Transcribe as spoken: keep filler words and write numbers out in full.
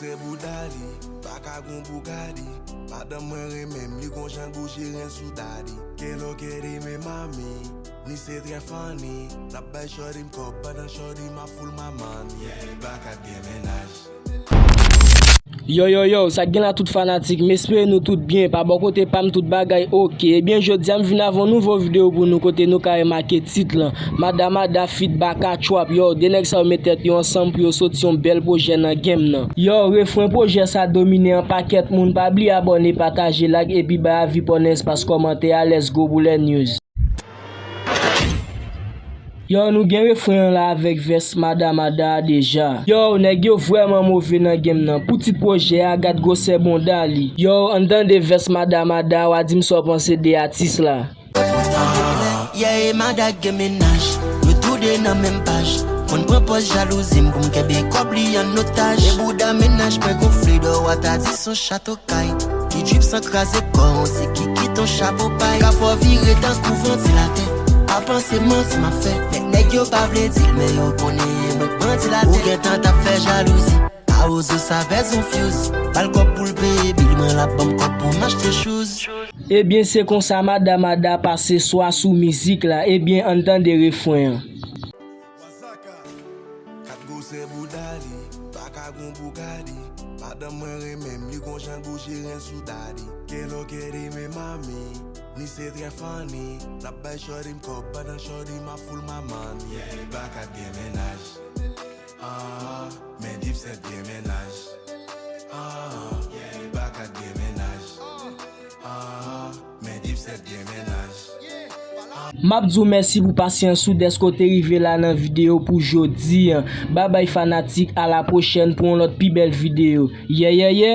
Se bouda li, pa ka gon bougadi. Madanm mwen renmen m, li gon jan l bouje ren sou dadi. Que lo que dime mami, ni se trè funny. N ap bay shorty m kòb pandan shorty m ap full my money. Yeah, li pa ka gen mennaj. Yo, yo, yo, sa k gen la tout fanatik, m espere nou tout byen, pa bò kote pa m tout bagay oke. Ebyen, jodi a m vin avè yon nouvo videyo pou nou kote nou ka remake tit lan, Mada Mada feat Baka Trap. Yo, de nèg sa yo met tèt yo ansanm pou yo soti yon bèl pwojè nan game nan. Yo, refren pwojè sa domine an pakèt moun, pa bliye abòne, pataje, like, epi bay avi pa w nan espas kòmantè a, let's go pou lè news. Yo, nou gen refren an la avèk vès Mada Mada a deja. Yo, nèg yo vrèman move nan game nan. Pou tit pwojè a, gad gwosè bonda li. Yo, ann tande vès Mada Mada a, w a di m sa w panse de atis la. Yeah, e Mada gen mennaj, nou toude nan menm paj. Konn pran pòz jalouzi m pou m kenbe kòb li an otaj. E bouda mennaj mwen gonfle dò w a ta di s on chato kay. Li drip san kraze kò, on se ki kit on chapo pay. Ka fè w vire tankou vantilatè. Pa panse manti m ap fè. Nèg nèg yo pa vle di l, men yo konnen e mwen k bandi latè. Ou gentan t ap fè jalouzi. Awozo sa vèz on fuse. Ba l kòb pou l peye bil, mwen l ap ban m kòb pou m achte shoes. Ebyen, se konsa Mada Mada pase swa sou mizik la. Ebyen, ann tande refren an. Wazaka, kat gwosè bouda li, pa ka gon bougadi. Madanm mwen renmen m, li gon jan l bouje ren sou dadi. Que lo que dime mami, ni se trè funny. N ap bay shorty m kòb pandan shorty m ap full my money. Yeah, li pa ka gen mennaj. Ah, men Dipset gen mennaj. Ah, yeah, li pa ka gen mennaj. Ah, men Dipset gen mennaj. M ap di w mèsi pou pasyans ou dèske w te rive la nan videyo pou jodi a. Babay fanatik, a la pwochèn pou yon lòt pi bèl videyo. Yè, yè, yè.